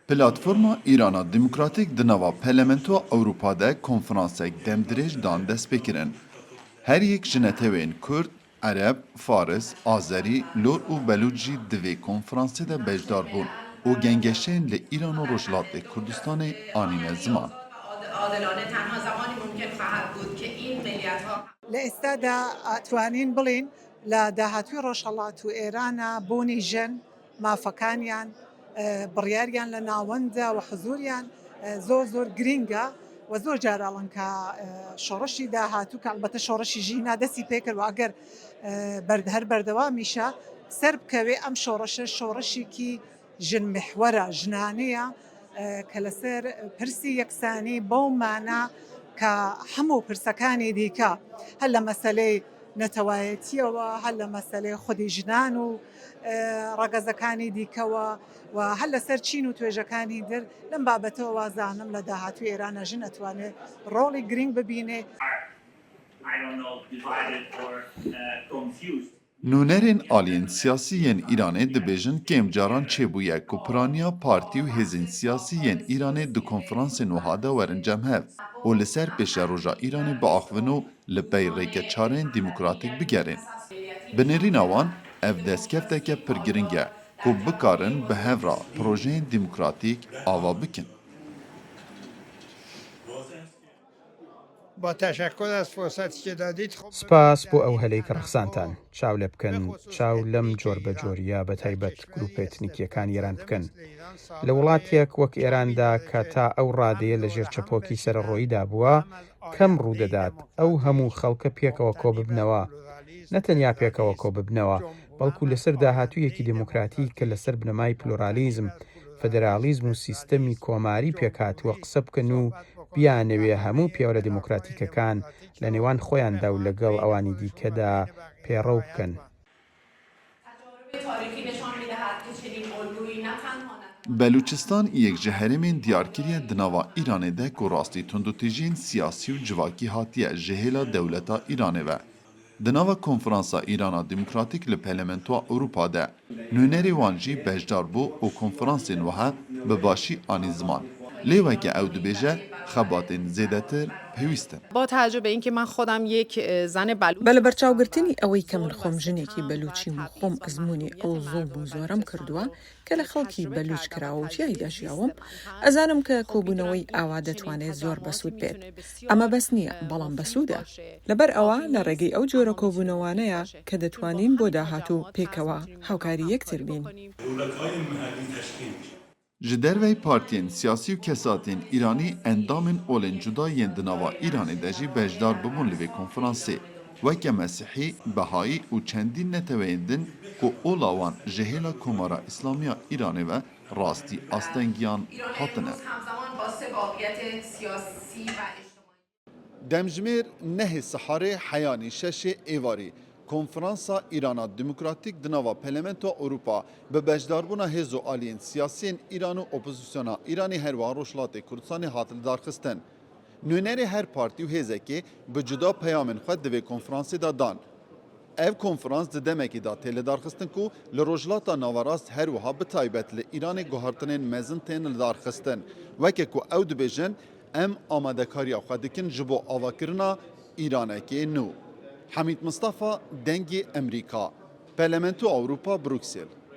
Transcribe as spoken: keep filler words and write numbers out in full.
Platforma Îrana Demokratîk di nava Parlamentoya Ewropa de konferansek demdirêj dan destpêkirin. Her yek ji neteweyên Kurd, Ereb, Faris, Azerî, Lor û Belûç jî di vê konferansê de beşdar bûn û gengeşeyên li Îran û Rojhilatê Kurdistanê anîne ziman. لە ئێستادا توانین بڵین لە داهاتووی ڕۆژهەڵات و ئێرانە بوونی ژن، مافەکانیان، بڕیاریان لە ناوەندە و حزوریان زۆر زۆر گرینگە و زۆر جار ئەڵن کە شۆڕشی داهاتوو کە ئەلبەتە شۆڕشی ژینا دەستی پێکرد و ئەگەر بەرد هەر بەردەوامیشە سەر بکەوێ ئەم شۆڕشە شۆڕشێکی ژن محوەرە ژنانەیە کە لەسەر پرسی یەکسانی بەو مانا کە هەموو پرسەکانی دیکە هەر لە مەسەلەی نەتەوایەتیەوە هەر لە مەسەلەی خودی ژنان و ڕەگەزەکانی دیکەوە و هەر لەسەر چین و توێژەکانی در لەم بابەتەوە وازانم لە داهاتوی ئێرانە ژن ئەتوانێت ڕۆڵی گرنگ ببینێ. Nûnerên aliyên siyasî yên Îranê dibêjin kêm caran çêbûye ku piraniya partî û hêzên siyasî yên Îranê di konferansên wiha de werin cem hev û li ser pêşeroja Îranê biaxivin û li pey rêkeçareyên demokratîk bigerin. Bi nêrîna wan, ev destkefteke pir giring e ku bikarin bi hev re projeyên demokratîk ava bikin. سپاس بۆ ئەو هەلەی کە ڕەخسانتان. چاو لێ بکەن، چاو لەم جۆربەجۆرییە، بەتایبەت گرووپە ئێتنیکییەکانی ئێران بکەن. لە وڵاتێک وەک ئێراندا کە تا ئەو ڕادەیە لە ژێر چەپۆکی سەرەڕۆییدا بووە، کەم ڕوو دەدات ئەو هەموو خەڵکە پێکەوە کۆ ببنەوە، نە تەنیا پێکەوە کۆ ببنەوە، بەڵکو لەسەر داهاتوویەکی دێموکراتیک کە لەسەر بنەمای پلورالیزم، فیدرالیزم و سیستەمی کۆماری پێکهاتووە قسە بکەن و بیانەوێ هەموو پێوەرە دێموکراتیکەکان لە نێوان خۆیاندا و لەگەڵ ئەوانی دیکەدا پێڕەو بکەن. Belûçistan yek ji herêmên diyarkirî ye di nava Îranê de ku rastî tundûtîjiyên siyasî û civakî hatiye ji hêla dewleta Îranê ve. Di nava Konferansa Îrana Demokratîk li Parlamentoya Ewropa de nûnerê wan jî beşdar bû û konferansên wiha bi başî anî ziman. Lê weke ew dibêje, xebatên zêdetir pêwîst in. با توجه به اینکه من خودم یک زن بلوچ بە لەبەرچاوگرتنی ئەوەی کە من خۆم ژنێکی بەلوچیم و خۆم ئەزموونی ئەو زوڵم و زۆرەم کردووە کە لە خەڵکی بەلوچ کراوە و تیایدا ژیاوم، ئەزانم کە کۆبوونەوەی ئاوا دەتوانێت زۆر بەسوود بێت. ئەمە بەس نییە، بەڵام بەسوودە. لەبەر ئەوە لە ڕێگەی ئەو جۆرە کۆبوونەوانەیە کە دەتوانین بۆ داهاتوو پێکەوە هاوکاری یەکتر بین. Ji derveyî partiyên siyasî û kesatên Îranî endamên olên cuda yên di nava Îranê de jî beşdar bibûn li vê konferansê. Weke Mesîhî, Behayî û çendîn neteweyên din ku ola wan ji hêla Komara Îslamiya Îranê ve rastî astengiyan hatine. Demjimêr nehê siharê heyanî şeşê êvarî, Konferansa Îrana Demokratîk di nava Parlamentoya Ewropa bi beşdarbûna hêz û aliyên siyasî yên Îran û opozisyona Îranê her wiha Rojhilatê Kurdistanê hat lidarxistin. Nûnerê her partî û hêzekê bi cuda peyamên xwe di vê konferansê de dan. Ev konferans di demekê de tê lidarxistin ku li Rojhilata Naverast her wiha bi taybet li Îranê guhertinên mezin tên lidarxistin. Weke ku ew dibêjin, Em amadekariya xwe dikin ji bo avakirina Îranekê nû. Hemîd Mistefa, Dengê Emerîka, Parlamentoya Ewropa, Bruksêl.